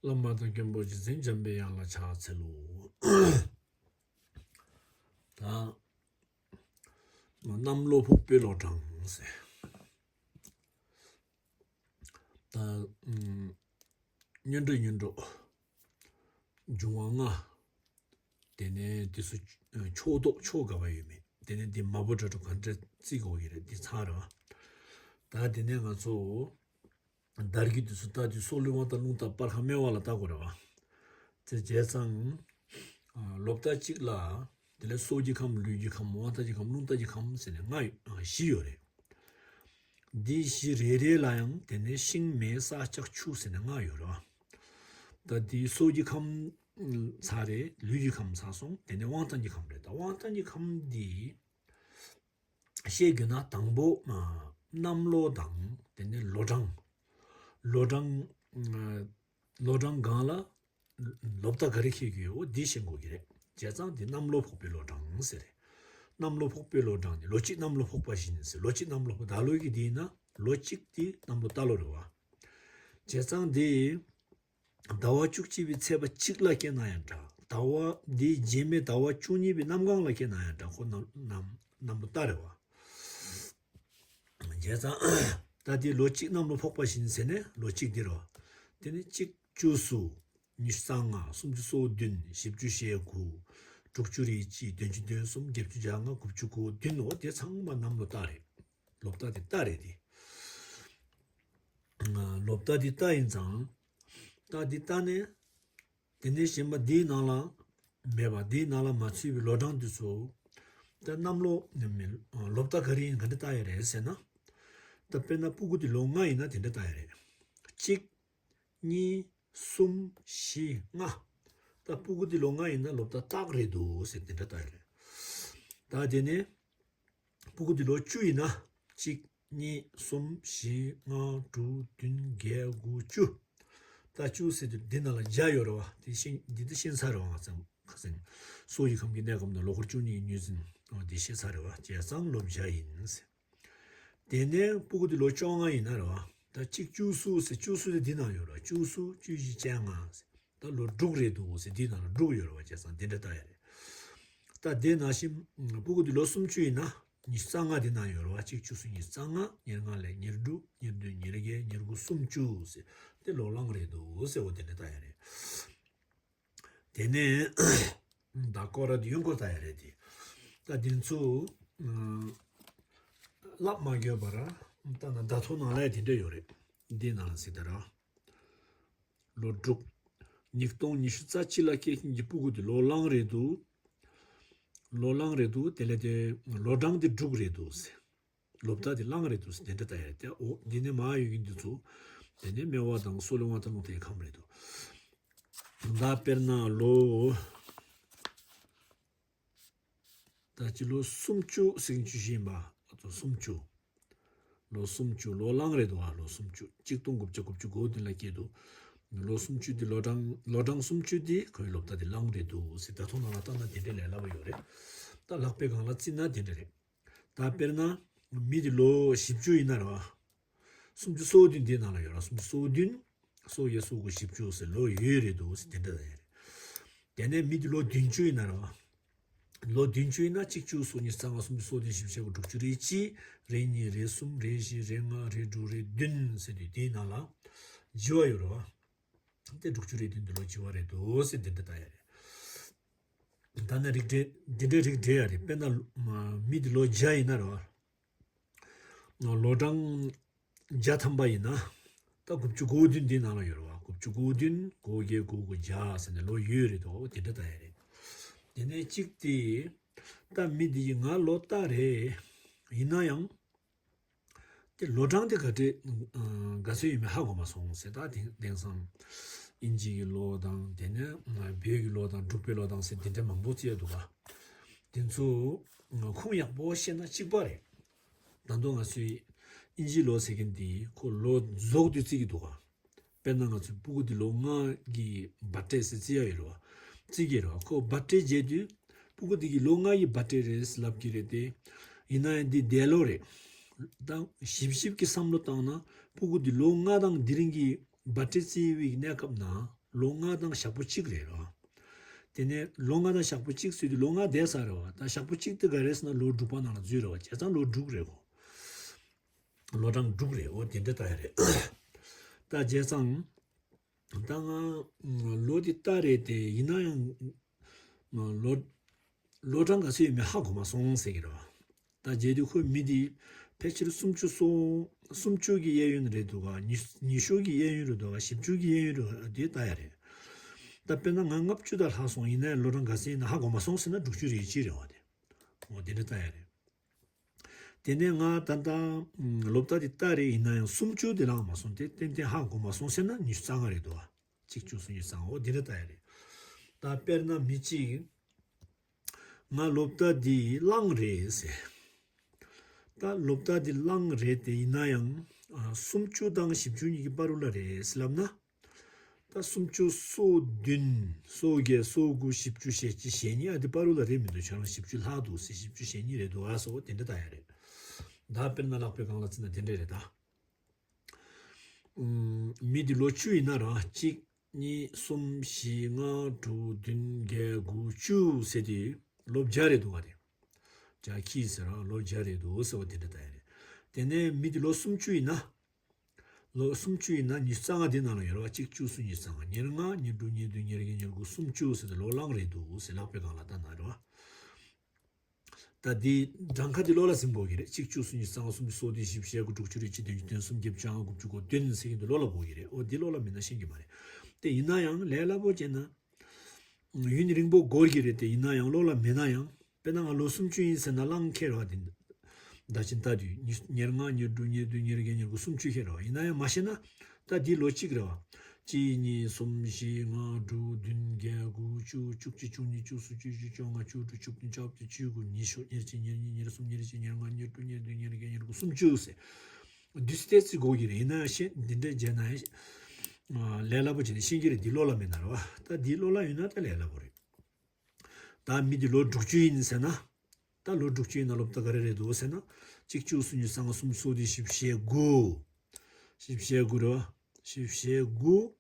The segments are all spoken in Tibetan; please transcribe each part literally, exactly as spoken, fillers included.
བླ་མ་དང་མགོན་པོ་རྗེ་བཙུན་འཇམ་པའི་དབྱངས་ལ་ཕྱག་འཚལ་ལོ། ད་གནམ་ལོ་ཕོག་པའི་ལོ་གྲངས་ཟེར། ད་ཨུམ། སྔོན་འགྲོ་སྔོན་འགྲོ། འབྱུང་བ་ལྔ། དེ་ནས་དེ་ཚོ་ཕྱོགས་གཏོགས་ཕྱོགས་ག་བ་ཡོད་མེད། དེ་ནས་འདི་མ་བུ་དྲ་གྲོ་ག་འདྲ་བརྩི་དགོས་ཀྱི་རེད། འདི་ཚར་ར། ད་དེ་ནས་ང་ཚོ་དར་གྱི་དུས་སུ་རྟ་དུས་སྲོག་ལུས་དབང་ཐང་རླུང་རྟ་སྤར་ཁ་སྨེ་བ་ལ་བལྟ་དགོས་ར་བ། དེ་བྱས་ཙང་། ལོ་རྟགས་གཅིག་ལ། དེ་ལས་སྲོག་གི་ཁམས། ལུས་ཀྱི་ཁམས། དབང་ཐང་གི་ཁམས། རླུང་རྟ་གི་ཁམས་ཟེར་ནས་ལྔ་ཡོད། བཞི་ཡོད་རེད། འདི་བཞི་རེ་རེ་ལ་ཡང་དེ་ནས་ཤིང་མེ་ས་ལྕགས་ཆུ་ཟེར་ནས་ལྔ་ཡོད་རེད་བ། ད་འདི་སྲོག་གི་ཁམས་ཚར་རེད། ལུས་ཀྱི་ཁམས་ཚར་སོང་། དེ་ནས་དབང་ཐང་གི་ཁམས་རེད། ད་དབང་ཐང་གི་ཁམས་འདི་བཤད་རྒྱུ་ན་དང་པོ་གནམ་ལོ་དང་དེ་ནས་ལོ་གྲངས། ལོ་གྲངས། ལོ་གྲངས་སྒང་ལ་ལོ་རྟགས་ག་རེ་འཁེལ་གྱི་ཡོད་འདི་ཤེས་དགོས་ཀྱི་རེད། བྱས་ཙང་འདི་གནམ་ལོ་ཕོག་པའི་ལོ་གྲངས་ཟེར་རེད། གནམ་ལོ་ཕོག་པའི་ལོ་གྲངས་ནི་ལོ་གཅིག་གནམ་ལོ་ཕོག་པ་བཞིན་ཟེར། ལོ་གཅིག་གནམ་ལོ་ཕོག་ད་ལོའི་གི་འདི་ཡིན་ན་ལོ་གཅིག་འདི་གནམ་ལོ་རྟ་ལོ་རེད་བ། བྱས་ཙང་འདི་ཟླ་བ་བཅུ་གཅིག་པའི་ཚེས་པ་གཅིག་ལ་སྐྱེས་ན་ཡང་འདྲ། ཟླ་བ་འདིའི་རྗེས་མའི་ཟླ་བ་བཅུ་གཉིས་པའི་གནམ་གང་ལ་སྐྱེས་ན་ཡང་འདྲ། ཁོ་གནམ་གནམ་གནམ་ལོ་རྟ་རེད་བ། བྱས་ཙང་། ད་དེ་ལོ་གཅིག་གནམ་ལོ་ཕོག་པ་བཞིན་ཟེར་ནས་ལོ་གཅིག་འདི་རེད་བ། དེ་ནི་གཅིག་བཅུ་གསུམ། ཉི་ཤུ་རྩ་ལྔ། སུམ་ཅུ་སོ་བདུན། བཞི་བཅུ་ཞེ་དགུ། དྲུག་ཅུ་རེ་གཅིག། བདུན་ཅུ་དོན་གསུམ། བརྒྱད་ཅུ་གྱ་ལྔ། དགུ་བཅུ་གོ་བདུན། འོ་དེ་ཚང་མ་གནམ་ལོ་རྟ་རེད། ལོ་རྟགས་དེ་རྟ་རེད་དེ། ལོ་རྟགས་དེ་རྟ་ཡིན་ཙང་། རྟགས་དེ་རྟ་ནས། དེ་ནས་གཞན་པ་འདིའི་ནང་ལ་མེད་པ། འདིའི་ནང་ལ་མ་ཚུད་པའི་ལོ་གྲངས་དེ་ཚོ། ད་གནམ་ལོ་ནི་མིན། ལོ་རྟགས་ག་རེ་ཡིན་ག་འདྲ་བལྟ་ཡ་རེད་ཟེར་ན། ད་དཔེར་ན་སྤུ་གུ་དེ་ལོ་ལྔ་ཡིན་ན་དེ་འདྲ་བལྟ་ཡ་རེད། གཅིག་གཉིས། གསུམ། བཞི། ལྔ། ད་སྤུ་གུ་དེ་ལོ་ལྔ་ཡིན་ན་ལོ་རྟགས་རྟགས་རེད་འདུག་ཟེར་དེ་འདྲ་བལྟ་ཡ་རེད། ད་དེ་ནས། སྤུ་གུ་འདི་ལོ་བཅུ་ཡིན་ན། གཅིག་གཉིས། གསུམ། བཞི། ལྔ། དྲུག་བདུན། བརྒྱད། དགུ། བཅུ། ད་བཅུ་ཟེར་དུས་འདི་ནང་ལ་བརྒྱ་ཡོད་རེད་བ། དེ་ཤེས་འདི་དེ་ཤེས་ཚར་རེད་བ། ང་ཚང་ཁ་སང་སྲོག་གི་ཁམས་ཀྱི་གནས་སྐབས་ན་ལོ་འཁོར་བཅུ་གཉིས་ཀྱི་ངོས་འཛིན། འོ་དེ་ཤེས་ཚར་རེད་བ། བྱས་ཙང་ལོ་བརྒྱ་ཡིན་ཟེར། དེ་ནས་སྤུ་གུ་འདི་ལོ་བཅོ་ལྔ་ཡིན་ན་རེད་བ། ད་གཅིག་བཅུ་གསུམ་ཟེར། བཅུ་གསུམ་དེ་འདི་ནང་ཡོད་རེད་བ། བཅུ་གསུམ། བཅུ་བཞི། བཅོ་ལྔ་ཟེར། ད་ལོ་དྲུག་རེད་འདུག་ཟེར། འདི་ནང་ལ་དྲུག་ཡོད་རེད་བ། བྱས་ཙང་འདི་འདྲ་ལྟ་ཡ་རེད། ད་དེ་ནང་བཞིན་སྤུ་གུ་འདི་ལོ་སུམ་ཅུ་ཡིན་ན་ཉི་ཤུ་རྩ་ལྔ་འདི་ནང་ཡོད་རེད་བ། གཅིག་བཅུ་གསུམ། ཉི་ཤུ་རྩ་ལྔ། ཉེར་ལྔ་ལས་ཉེར་དྲུག་ཉེར་བདུན། ཉེར་བརྒྱད། ཉེར་དགུ། སུམ་ཅུ་ཟེར། དེ་ལོ་གླང་རེད་འདུག་ཟེར། འོ་དེ་འདྲ་ལྟ་ཡ་རེད། དེ་ནས་ད་སྐོར་ར་དེ་ཡོང་སྐོར་ལྟ་ཡ་རེད་དེ། ད་དེ་ཚོ་ཨ་བསླབ་མ་དགོས་པར་ད་ན་ད་ཐོ་ནང་ལ་དེ་འདྲ་ཡོད་རེད། འདི་ནང་ལ་གཟིགས་ད་ར། ལོ་དྲུག་ཉིས་སྟོང་ཉི་ཤུ་རྩ་གཅིག་ལ་སྐྱེས་མཁན་གྱི་སྤུ་གུ་དེ་ལོ་གླང་རེད་འདུག་ལོ་གླང་རེད་འདུག་དེ་ལས་དེ་ལོ་གྲངས་དེ་དྲུག་རེད་འདུག་ཟེར། ལོ་རྟགས་དེ་གླང་རེད་འདུག་ཟེར། དེ་འདྲ་ལྟ་ཡ་རེད་དེ། འོ་འདི་ནས་མ་ཡོད་མཁན་དེ་ཚོ། དེ་ནས་སྨེ་བ་དང་སྲོག་ལུས་དབང་ཐང་རླུང་རྟའི་ཁམས་རེད་འདུག་ད་དཔེར་ན་ལོ། ད་ཅི་ལོ་སུམ་ཅུ་ཟེར་མཁན་ཅིག་ཡིན་པ། ཨ་ཚོ་སུམ་ཅུ། ལོ་སུམ་ཅུ། ལོ་གླང་རེད་འདུག་ཨ་ལོ་སུམ་ཅུ། གཅིག་སྟོང་དགུ་བརྒྱ་དགུ་བཅུ་གོ་བདུན་ལ་སྐྱེས་འདུག་ལོ་སུམ་ཅུ་འདི་ལོ་གྲངས་ལོ་གྲངས་སུམ་ཅུ་འདི་ཁོའི་ལོ་རྟགས་འདི་གླང་རེད་འདུག་ཟེར། ད་ཐོ་ནང་ལ་བལྟས་ན་དེ་འདྲ་ལས་སླ་པོ་ཡོད་རེད། ད་ལག་པའི་སྒང་ལ་བརྩིས་ན་དེ་འདྲ་རེད། ད་དཔེར་ན་མི་འདི་ལོ་བཞི་བཅུ་ཡིན་ན་རེད་བ། སུམ་ཅུ་སོ་བདུན་འདི་ནང་ལ་ཡོད་ར། སུམ་ཅུ་སོ་བདུན། སོ་བརྒྱད། སོ་དགུ། བཞི་བཅུ་ཟེར། ལོ་ཡོད་རེད་འདུག་ཟེར། དེ་འདྲ་ཡོད་རེད། དེ་ནས་མི་འདི་ལོ་བདུན་ཅུ་ཡིན་ན་རེད་བ། ལོ་བདུན་ཅུ་ཡིན་ན་གཅིག་བཅུ་གསུམ། ཉི་ཤུ་རྩ་ལྔ། སུམ་ཅུ་སོ་བདུན། བཞི་བཅུ་ཞེ་དགུ། དྲུག་ཅུ་རེ་གཅིག་རེ་གཉིས། རེ་གསུམ། རེ་བཞི། རེ་ལྔ། རེ་དྲུག་རེ་བདུན་ཟེར་དུས་དེའི་ནང་ལ་བཞི་བ་ཡོད་རེད་བ། དེ་དྲུག་ཅུ་རེ་བདུན་འདི་ལོ་བཞི་བ་རེད་འདུག་ཟེར། དེ་འདྲ་ལྟ་ཡ་རེད། ད་ནི་རིགས་འགྲེ་འདི་འདྲའི་རིགས་འགྲེ་ཡ་རེད། དཔེར་ན་མི་འདི་ལོ་བརྒྱ་ཡིན་ན་རེད་བ། ལོ་གྲངས་བརྒྱ་ཐམ་པ་ཡིན་ན། ད་དགུ་བཅུ་གོ་བདུན་འདི་ནང་ལ་ཡོད་རེད་བ། དགུ་བཅུ་གོ་བདུན། གོ་བརྒྱད། གོ་དགུ། བརྒྱ་ཟེར་ནས་ལོ་ཡོད་རེད་དོ། དེ་འདྲ་ལྟ་ཡ་རེད། དེ་ནས་གཅིག་དེ། ད་མི་འདི་ཡི་ང་ལོ་རྟགས་རེད། ཡིན་ན་ཡང་། དེ་ལོ་གྲངས་དེ་ག་འདྲས་ག་ཚོད་ཡིན་མིན་ཧ་གོ་མ་སོང་ཟེར། ད་དེང་དེང་སང་དབྱིན་ཇི་གི་ལོ་དང་དེ་ནས་བོད་ཀྱི་ལོ་དང་འབྲུག་པའི་ལོ་དང་ཟེར་དེ་འདྲ་མང་པོ་བརྩི་ཡ་འདུག་ག་དེ་ཚོ་ཁུངས་ཡག་པོ་ཤེས་ན་གཅིག་པ་རེད། ད་དུང་ང་ཚོའི་དབྱིན་ཇིའི་ལོ་ཟེར་མཁན་དེ་ཁོ་ལོ་རྫོགས་དུས་བརྩི་གི་འདུག་ག་དཔེར་ན་ང་ཚོའི་སྤུ་གུ་དེ་ལོ་ལྔ་གི་བར་ཐ་ཟེར་བརྩི་ཡ་ཡོད་རེད་བ། བརྩི་གི་རེད་བ། ཁོ་བར་ཐ་བརྗེས་དུས་སྤུ་གུ་དེ་གི་ལོ་ལྔ་ཡི་བར་ཐ་རེད་ལབ་ཀྱི་རེད་དེ། ཡིན་ན་ཡང་འདི་འདས་ལོ་རེད། ད་ཞིབ་ཞིབ་ཀྱི་བསམ་བློ་བཏང་ན་སྤུ་གུ་དེ་ལོ་ལྔ་དང་དེ་རིང་གི་བར་ཐ་བརྩི་བའི་གནས་སྐབས་ན། ལོ་ལྔ་དང་ཞག་པོ་གཅིག་རེད་རོ། དེ་ནས་ལོ་ལྔ་དང་ཞག་པོ་གཅིག་ཟེར་དུས་ལོ་ལྔ་འདས་ས་རེད་བ། ད་ཞག་པོ་གཅིག་དེ་ག་རེ་ཟེར་ན་ལོ་དྲུག་པ་ནང་ལ་འཛུལ་རེད་བ། བྱས་ཙང་ལོ་དྲུག་རེད་གོ། ལོ་གྲངས་དྲུག་རེད། འོ་དེ་འདྲ་ལྟ་ཡ་རེད། ད་བྱས་ཙང་ད་ང་ལོ་དེ་ལྟ་རེད་དེ། ཡིན་ན་ཡང་ལོ་ལོ་གྲངས་ག་ཚོད་ཡོད་མེད་ཧ་གོ་མ་སོང་ཟེར་གྱི་རེད་བ། ད་རྗེས་དུས་ཁོ་མི་འདི་ཕལ་ཆེར་སུམ་ཅུ་སོ། སུམ་ཅུ་གི་གཡས་གཡོན་རེད་འདུག་ག། ཉི་ཉི་ཤུ་གི་གཡས་གཡོན་རེད་འདུག་ག། བཞི་བཅུ་གི་གཡས་གཡོན་རེད་འདུག་ག། དེ་ལྟ་ཡ་རེད། ད་དཔེར་ན་ང་ལྔ་བཅུ་ད་ལྷག་སོང་། ཡིན་ནའི་ལོ་གྲངས་ག་ཚད་ཡིན་ན་ཧ་གོ་མ་སོང་ཟེར་ན་དྲུག་ཅུ་རེ་གཅིག་རེད་བ། དེ་འོ་དེ་འདྲ་ལྟ་ཡ་རེད། དེ་ནས་ང་ད་ལྟ་ལོ་ཟླ་དེ་ལྟ་རེད། ཡིན་ན་ཡང་སུམ་ཅུ་དེ་ལྷག་མ་སོང་། དེ་ཏན་ཏན་ཧ་གོ་མ་སོང་ཟེར་ན་ཉི་ཤུ་རྩ་ལྔ་རེད་འདུག་ག། གཅིག་བཅུ་སུམ་ཅུ་རྩ་ལྔ། འོ་དེ་འདྲ་ལྟ་ཡ་རེད། ད་དཔེར་ན་མི་གཅིག་ང་ལོ་ཟླ་འདི་གླང་རེད་ཟེར། ད་ལོ་ཟླ་འདི་གླང་རེད་དེ། ཡིན་ན་ཡང་ཨ་སུམ་ཅུ་དང་བཞི་བཅུ་གཉིས་ཀྱི་བར་དུ་ལ་རེད་ཟེར་ལབ་ན། ད་སུམ་ཅུ་སོ་བདུན། སོ་བརྒྱད། སོ་དགུ། བཞི་བཅུ། ཞེ་གཅིག་ཞེ་གཉིས། ཨ་དེ་བར་དུ་ལ་རེད་མི་འདུག་ཁྱོད་རང་བཞི་བཅུ་ལྷག་འདུག་ཟེར། བཞི་བཅུ་ཞེ་གཉིས་རེད་འདུག་ཨ་སོ། དེ་འདྲ་ལྟ་ཡ་རེད། ད་དཔེར་ན་ལག་པའི་སྒང་ལ་བརྩིས་ན་དེ་འདྲ་རེད་ད། ཨུམ། མི་འདི་ལོ་བཅུ་ཡིན་ན་ར། གཅིག་གཉིས། གསུམ། བཞི། ལྔ། དྲུག་བདུན། བརྒྱད། དགུ། བཅུ་ཟེར་དུས་ལོ་བརྒྱ་རེད་འདུག་ག། དེ་བརྒྱ་ཁྱི་ཟེར་ར། ལོ་བརྒྱ་རེད་འདུག་ཟེར་བ་དེ་འདྲ་ལྟ་ཡ་རེད། དེ་ནས་མི་འདི་ལོ་སུམ་ཅུ་ཡིན་ན། ལོ་སུམ་ཅུ་ཡིན་ན་ཉི་ཤུ་རྩ་ལྔ་དེ་ནང་ལ་ཡོད་རེད་བ། གཅིག་བཅུ་སུམ་ཅུ་རྩ་ལྔ། ཉེར་ལྔ། ཉེར་དྲུག་ཉེར་བདུན། ཉེར་བརྒྱད། ཉེར་དགུ། སུམ་ཅུ་ཟེར་དུས་ལོ་གླང་རེད་འདུག་ཟེར། ལག་པའི་སྒང་ལ་ལྟ་ན་རེད་བ། ད་འདི་གྲངས་ཀ་འདི་བློ་ལ་ཟིན་དགོས་ཀྱི་རེད། གཅིག་བཅུ་སུམ་ཅུ་རྩ་ལྔ། གསུམ་བཅུ། སོ་བདུན། བཞི་བཅུ། ཞེ་དགུ། དྲུག་ཅུ་རེ་གཅིག། བདུན་ཅུ་དོན་གསུམ། བརྒྱད་ཅུ་གྱ་ལྔ། དགུ་བཅུ་གོ་བདུན་ཟེར་གྱི་འདུག་བློ་ལ་འབོ་གི་རེད། འོ་འདི་བློ་ལ་མེད་ན་ཤེས་ཀྱི་མ་རེད། དེ་ཡིན་ན་ཡང་ལས་སླ་པོ་བྱས་ན། ཡུན་རིང་པོ་འགོར་གྱི་རེད་དེ། ཡིན་ན་ཡང་བློ་ལ་མེད་ན་ཡང་། དཔེར་ན་ང་ལོ་སུམ་ཅུ་ཡིན་ཟེར་ན་གླང་ཁེལ་རེད་བ། དེ་ད་ཕྱིན་ལྟ་དུས་ཉི་ཉེར་ལྔ། ཉེར་དྲུག་ཉེར་བདུན། ཉེར་བརྒྱད། ཉེར་དགུ། སུམ་ཅུ་ཁེལ་རེད་བ། ཡིན་ན་ཡང་མ་ཤེས་ན་ད་འདི་ལོ་གཅིག་རེད་བ། གཅིག་གཉིས། གསུམ། བཞི། ལྔ། དྲུག་བདུན། བརྒྱད། དགུ། བཅུ། བཅུ་གཅིག། བཅུ་གཉིས། བཅུ་གསུམ། བཅུ་བཞི། བཅོ་ལྔ། བཅུ་དྲུག། བཅུ་བདུན། བཅོ་བརྒྱད། བཅུ་དགུ། ཉི་ཤུ། ཉེར་གཅིག་ཉེར་གཉིས། ཉེར་གསུམ། ཉེར་བཞི། ཉེར་ལྔ། ཉེར་དྲུག་ཉེར་བདུན། ཉེར་བརྒྱད། ཉེར་དགུ། སུམ་ཅུ་ཟེར། དུས་ཚོད་ཏོག་ཙམ་འགོར་གྱི་རེད། ཡིན་ན་ཡང་ཤེས། འདི་འདྲ་བྱས་ན་ཡང་ལས་སླ་པོ་བྱས་ནས་ཤེས་ཀྱི་རེད། འདི་བློ་ལ་མེད་ན་རེད་བ། ད་འདི་བློ་ལ་ཡོད་ན་ད་ལས་སླ་པོ་རེད། ད་མི་འདི་ལོ་དྲུག་ཅུ་ཡིན་ཟེར་ན། ད་ལོ་དྲུག་ཅུ་ཡིན་ན་ལོ་ཟླ་ག་རེ་རེད་འདུག་ཟེར་ན། གཅིག་བཅུ་སུམ་ཅུ་རྩ་ལྔ། གསུམ་བཅུ་སོ་བདུན། བཞི་བཅུ་ཞེ་དགུ། བཞི་བཅུ་ཞེ་དགུ་རེད་བ། བཞི་བཅུ་ཞེ་དགུ།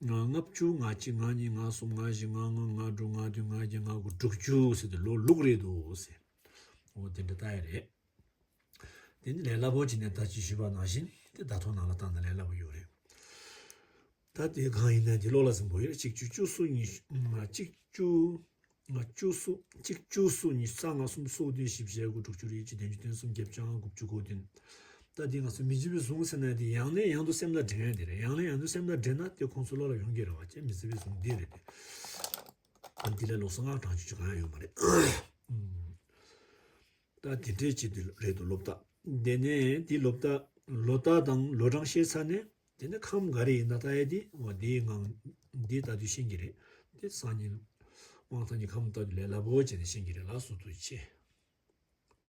ལྔ་བཅུ། ང་གཅིག་ང་གཉིས། ང་གསུམ། ང་བཞི། ང་ལྔ། ང་དྲུག་ང་བདུན། ང་བརྒྱད། ང་དགུ། དྲུག་ཅུ་ཟེར་དུས་ལོ་ལུག་རེད་འདུག་ཟེར། འོ་དེ་འདྲ་ལྟ་ཡ་རེད། དེ་ནི་ལས་སླ་པོ་བྱས་ནས་ད་ཅི་ཞུས་པ་ནང་བཞིན་དེ་བརྡ་ཐོ་ནང་ལ་བཏང་ན་ལས་སླ་པོ་ཡོད་རེད། ད་དེ་གང་ཡིན་ན་དེ་བློ་ལ་ཟིན་པོ་ཡོད། གཅིག་བཅུ་བཅུ་སོ་གཉིས། གཅིག་བཅུ། བཅུ་སོ། གཅིག་བཅུ་སོ་གཉིས། རྩ་ལྔ། གསུམ་སོ་བདུན། བཞི་བཅུ་ཞེ་དགུ། དྲུག་ཅུ་རེ་གཅིག། བདུན་ཅུ་དོན་གསུམ། བརྒྱད་ཅུ་གྱ་ལྔ། དགུ་བཅུ་གོ་བདུན། ད་དེ་ང་ཚོ་མི་བརྗེད་པའི་གཟུངས་ཟེར་ན་དེ་ཡང་ནས་ཡང་དུ་སེམས་ལ་དྲན་ཡ་དེ་རེད། ཡང་ནས་ཡང་དུ་སེམས་ལ་དྲན་ན་དེ་ཁོང་ཚོ་བློ་ལ་ཡོང་གི་རེད་བ། ཅེས་མི་བརྗེད་པའི་གཟུངས་འདི་རེད་དེ། ཨ་འདི་ལས་ལོགས་སུ་སྔགས་བགྲང་རྒྱུ་ཅིག་གང་ཡང་ཡོད་མ་རེད། ད་དེ་འདྲས་ཅིག་དེ་རེད་འདུག་ལོ་ཟླ། དེ་ནས་དེ་ལོ་ཟླ། ལོ་ཟླ་དང་ལོ་གྲངས་ཤེས་ཚར་ནས། དེ་ནས་ཁམས་ག་རེ་ཡིན་ན་ལྟ་ཡ་དེ། འོ་དེའི་ངང་འདི་ལྟ་དུས་ཤེས་ཀྱི་རེད། དེ་སང་ཉིན་དབང་ཐང་གི་ཁམས་ལྟ་དུས་ལས་སླ་པོ་བྱས་ནས་ཤེས་ཀྱི་རེད་ལ། སུ་དུ་ཆེ།